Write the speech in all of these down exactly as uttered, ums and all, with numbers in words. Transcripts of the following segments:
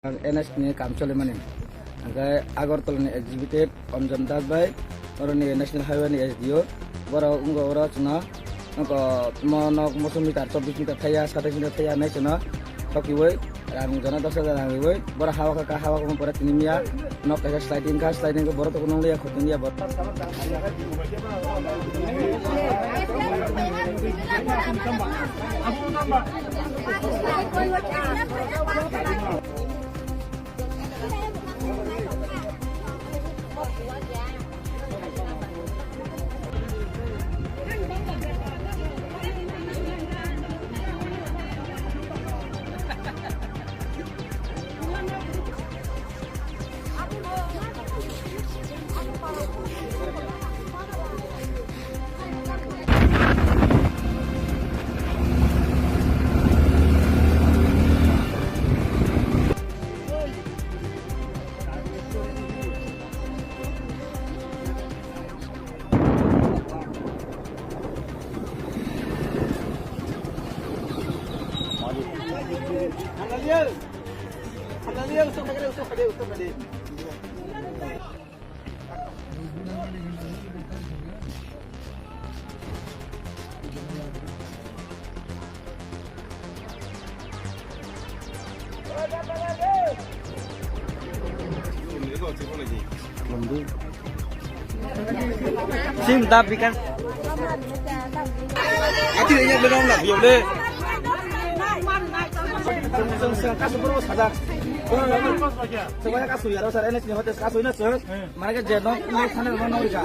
N H ni kam cholimani. Hingke Agartala ni executive Anjan Das bai, oro ni National Highway ni S D O, borok wngkha oro chwngno, wngkha mo nok moso meter, chobbish meter thaya, satais meter thaya hinwi chwngno sokiwi rang jona dos hajar rang riwi, borok hawa kha, hawa kha pore tini miya nok kaisa sliding kha, sliding khe borok tongwi nang liya, khotong liya borok. Sim da bikan. Ati ya belong la, yo le. Seng, seng, seng, kasu bro, sadar. Seng, kasu ya, sir, N H ni hotel kasu ina, sir. Mana ke je nok, nok thane nok, nok rika.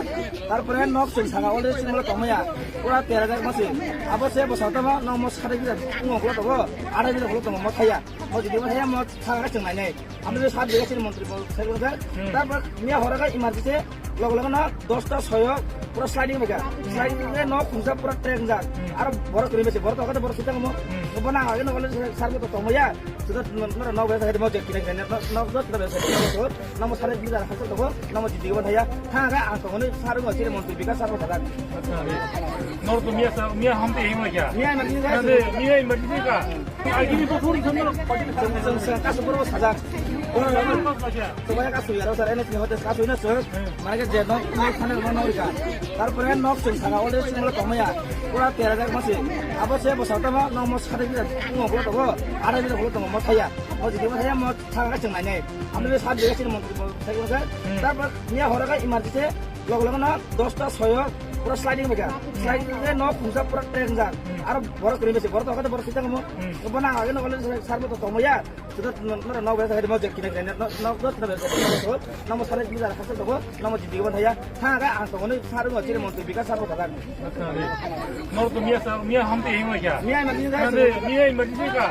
Tarpore nok sung saka already sung lo tongmaya. Pura tera jak masi. Abo se bo satama nok mo sade gida, ngo lo tongo. Ada gida lo tongo mo thaya. Mo jodi mo thaya mo saka sung nai nai. Amni sat bega sini montri bo sai ko sir. Tarpor miya hora ka emergency log log na dos ta soyo pura sliding bega. Sliding bega nok khungsa pura track jak. Aro borok kri besi borok ka borok sita mo. Bo na age nok le sar ko tongmaya. Sudah nora nok bega sai mo je kira kira nok nok dos ta bega sai. Namo sare di dar hasal dogo, namo jidi ban thaya. Tha ga ang tongoni sar go sire montri bika sar go thang. Nor to miya sa, miya ham te hima kya? Miya emergency ka. Miya emergency ka. Agi ni to thori samno. Seng, seng, seng, kasu bro sajak. Seng, kasu ya, sir, N H ni hotel kasu ina, sir. Mana ke je nok, nok thane nok rika. Tarpore nok sung saka already sung lo tongmaya. Pura tera jak masi. Abo se bo satama nok mo sade gida, ngo lo tongo. Ada gida lo tongo mo thaya. Mo jidi mo thaya mo Thang ka chwng nainai. Amni sat bega sini montri bo sai ko sir. Tarpor miya hora ka emergency log log na dos ta soyo pura sliding bega. Sliding bega nok khungsa pura track jak. Aro borok kri besi borok to ka borok sita mo. Bo na age nok le sar bo to tongmaya. Sudah nora nok bega sai mo je kina kina nok dos ta bega. Namo sare di dar hasal dogo, namo jidi ban thaya. Tha ga ang tongoni sar mo chire montri bika sar mo thang. Nor to miya sa, miya ham te hima kya? Miya emergency ka. Miya emergency ka.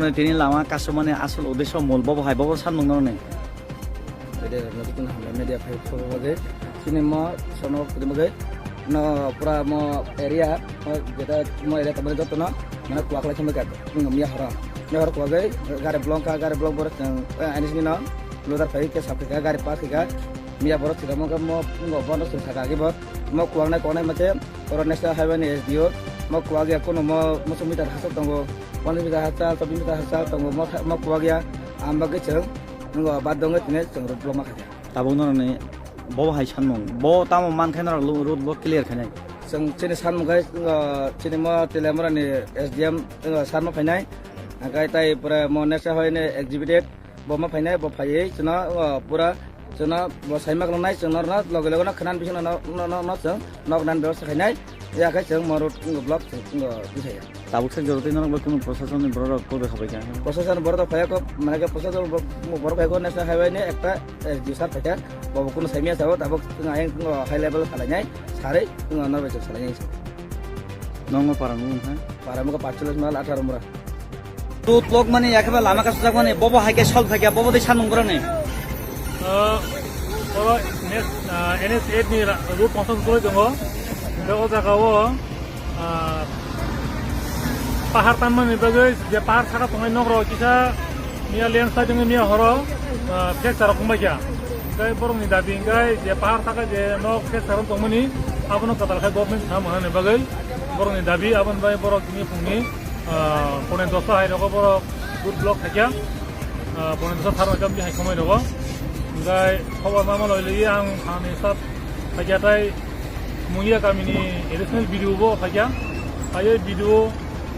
Tini lama kasumani asol uddesho mul bobo hai bobo sanmung noni. Media, media phai phuru bagwi. Chini mo sono kudum bagwi. No pura mo area, mo jeta mo area tamani joto no. Mana kuak lai thangwi ka. Miya horo. Miya horo kuak gai gari blong ka, gari blong boro chang. Ani sini no. Loader phai ke sap ka gari park ka. Miya boro chira mo ka mo ngo bono sung saka agi bo. Mo kuak nai kuak nai mate. Oro National Highway ni S D O. Mo kuak ya kono mo mo sumi ta hasal tongo. Pondro meter hasal, chobbish meter hasal tongo. Mo mo kuak ya. Am bagwi chang. Ngo bad dongwi tine chang road block ma kha. Tabuk norokni bo hai sanmung, bo tamo man khe norok lu-, road block clear khainai. Chwng chini sanmung khai, uh, chini mo Teliamura ni S D M, uh, sar ma phainai. Hingkhai tai pura mo next hoi ni executive bo ma phainai, bo phaiwi chwngno, uh, pura chwngno bo saima kwlwngnai, chwng norokno loge loge no khwnan bisingno no, no, no, no chwng nok nan bebostha khainai. Ya khai chwng mo road, uh, block chwng, uh, bisaya. Tabuk se joro tei norok bai kunu proshasonni borok rok koi bai kha bai kha. Proshasonni borok rok phai kho, mane khe proshasonni borok, borok phai kho national highway ni ekta, eh, S D O sir phai kha. Bo bo kunu saimya sabo, tabuk chwng ayang chwng high level salai nai, sarwi chwng norok bai chwng salai nai. Nokno para nung kha? Para mukha paanch challis mal atharo mura. Road block mani yakhe ba lama kasujak mani, bobo hai khe solve khai kha, bobo tei sanmung borok ni. Ah, N H eight ni ra-, road construction choli tongo. Tei o jaga o, ah, pahar tanmani bagwi je pahar saka tongnai nok rok kisa miya landslide wngwi miya horo, ah, fracture rok wngbaikha. Tei borokni dabi hwnkhe je pahar saka je nok fracture rok tongmani abono kwtal khe government sa manani bagwi borokni dabi aboni bagwi borok tini phungni, ah, pone dosta hai rogo borok road block khaikha. Ah, pone dosta thar hwnkhe amtwi hai khomai rogo. Hwnkhe khobor ma malai ligi ang thani sat khaikha tei Mungia kamini additional B D O bo khaikha. Phaiwi B D O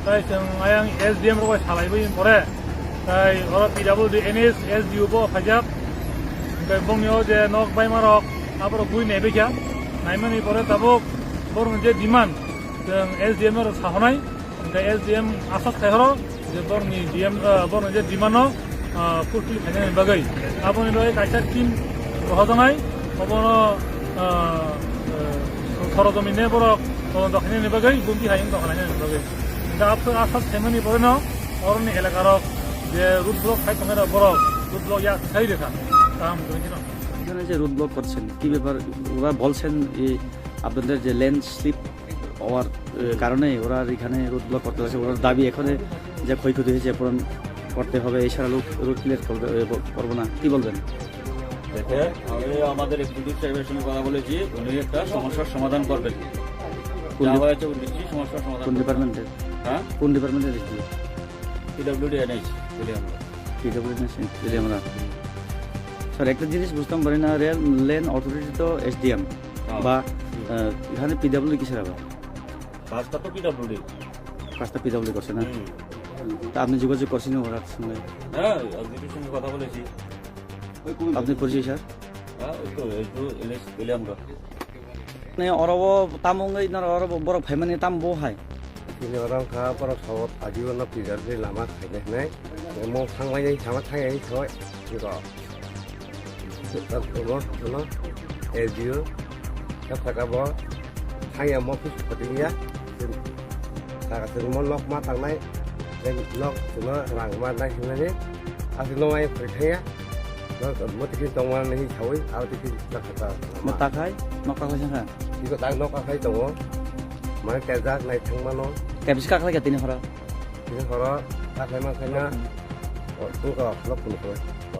tei chwng ayang S D M rok bai salaiwi pore tei oro P W D, N H, S D O bo khaijak. Hwnkhe bongni o je nok baima rok aborok bui naibaikha. Naimani pore tabuk borokni je demand chwng S D M rok sahonai. Hwnkhe S D M asas khai horo je borokni D M, ah, borokni je demand no, ah, fulfill khainani bagwi. Aboni bagwi kaisa team rohojaknai, obono, ah, ah, sorojomin ne borok todonto khainani bagwi, bumti hai wngtong khlainani bagwi. Hwnkhe aboni asas khaimani pore no oroni elaka rok je road block khai tongnai rok borok road block ya khai rwkha. Kaham kwrwngkheno. এখানে যে road block করছেন, কি ব্যাপার? ওরা বলছেন এই আপনাদের যে ল্যান্ড স্লিপ হওয়ার, এ, কারণে ওরা এখানে রোড ব্লক করতে হচ্ছে। ওনার দাবি এখানে যে ক্ষয়ক্ষতি হয়েছে পূরণ করতে হবে, এছাড়া রোড, রোড ক্লিয়ার করবে, এ, ব-, করবো না। কি বলবেন? দেখে, আমি আমাদের এক্সিকিউটিভ সাহেবের সঙ্গে কথা বলেছি, উনি একটা সমস্যার সমাধান করবেন। কোন যা ডি-, হয়েছে, উনি নিশ্চয়ই সমস্যার সমাধান কোন করবেন। ডিপার্টমেন্টের? হ্যাঁ? কোন ডিপার্টমেন্টের SDO? PWD NH, Teliamura. PWD NH, Teliamura. Sir, একটা জিনিস বুঝতাম পারি না, রেল লেন অথরিটি তো এসডিএম হ্যাঁ। বা, হুম। আহ, এখানে পিডব্লিউডি কিসের আবার? কাজটা তো পিডব্লিউডি। কাজটা পিডব্লিউডি করছে না? হুম। তা আপনি যোগাযোগ করছেন ওনার সঙ্গে? হ্যাঁ, এক্সিকিউটিভ সঙ্গে কথা বলেছি। আপনি পরিচয়, স্যার? হ্যাঁ, ওই তো, এই তো এনএইচ Teliamura. Ni oro o tamo wngwi noro oro borok phaimani tamo bo hai? Chini oro wngkha borok sabo adio no pijak de lama khaina hinwi. Mo thangmani sama thangya hinwi thoi. Iko. Iko, iko, iko. Adio. Kap kaka bo. Thangya mo phis phatingya. Saka se mo nok ma tangnai. Nok no rang ma nai hinwi. Asi no ai phai thangya. Mo tiki tongma nahi sawi, aro tiki takha ta. Mo takhai, nok kakhai sangha. Iko tak nok kakhai tongo. Mane tejak nai thangmano. Kebis kakhai ka tini horo. Tini horo, kakhai ma khaina. O, tungko, lok tungko.